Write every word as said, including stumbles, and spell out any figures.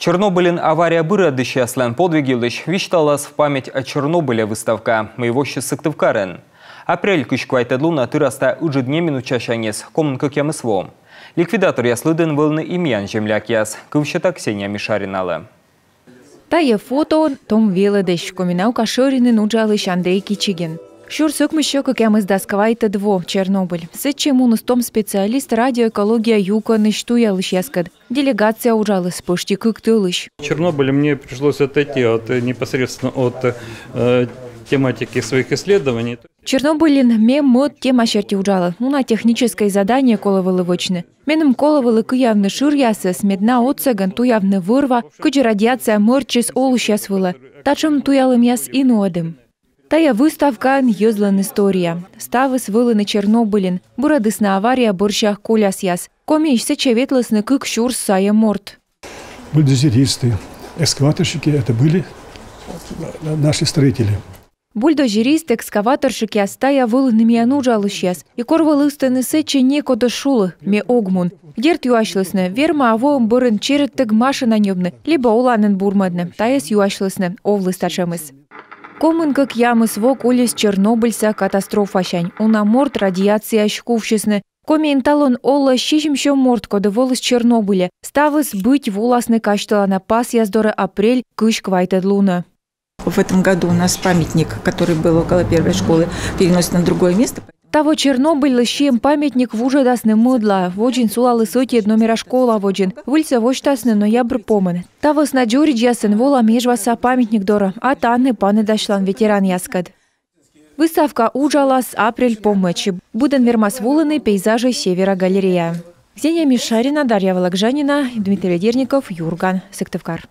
Чернобыльын авария бырӧдысьяслӧн подвиг йылысь висьталас «В память о Чернобыле» выставка, мый воссис Сыктывкарын. Апрель кызь квайтӧд лунӧ тырас та ыджыд неминуча сяньыс комын кӧкъямыс во. Ликвидаторъяс лыдын вӧліны и миян землякъяс. Кыв сета Ксения Мишариналы. Тайӧ фотоын том велӧдысь, Коми наука шӧринын уджалысь Андрей Кичигин. Сюрс ӧкмыссё кӧкъямысдас квайтӧд во, Чернобыль. Сэтчӧ муніс том специалист радиоэкология юкӧнысь туялысьяскӧд. Делегация уджаліс пӧшти кык тӧлысь. Чернобыль мне пришлось отойти от, э, непосредственно от э, тематики своих исследований. Чернобыльын ме мӧд тема серти уджалі. Уна техническӧй задание колӧ вӧлі вӧчны. Меным колӧ вӧлі кыявны шыръясӧс, мед на отсӧгӧн туявны вӧр-ва, кыдзи радиация мӧрччис олысьяс вылӧ. Татшӧм туялӧмъяс и нуӧдім. Тайӧ выставкаын йӧзлӧн история. Ставыс вӧліны Чернобыльын. Бырӧдісны авария бӧрся колясъяс. Комиысь сэтчӧ ветлісны кык сюрс сайӧ морт. Бульдозеристы, экскаваторщики — это были наши строители. Бульдозерист, экскаваторщикъяс — тайӧ вӧліны миян уджалысьяс. И кор вӧлі ыстӧны сэтчӧ, некод оз шулы, ме ог мун. Дерт, юасьлісны, верма-ӧ воӧм бӧрын чередтӧг машина ньӧбны либӧ оланін бурмӧдны. Тайӧс юасьлісны, овліс татшӧмыс. Комын кӧкъямыс во колис Чернобыльса катастрофасянь. Уна морт радиацияысь кувсисны. Комиын талун олӧ сизимсё морт, коді воліс Чернобыльӧ. Ставыс быть вуласны казьтылана пасъяс дорӧ апрель кызь квайтӧд лунӧ. В этом году у нас памятник, который был около первой школы, переносится на другое место. Таво Чернобыльлы сиӧм памятник вуджӧдасны мӧдлаӧ. Водзын сулаліс ӧтиӧд номера школа водзын. Выльсӧ восьтасны ноябрь помын. Та вӧсна дзоридзьясӧн волам Эжваса памятник дорӧ, а тані паныдасьлам ветеранъяскӧд. Выставка уджалас апрель помӧдз. Быдӧн вермас волыны «Пейзажи Севера» галереяӧ. Ксения Мишарина, Дарья Вологжанина, Дмитрий Ведерников, «Юрган», Сыктывкар.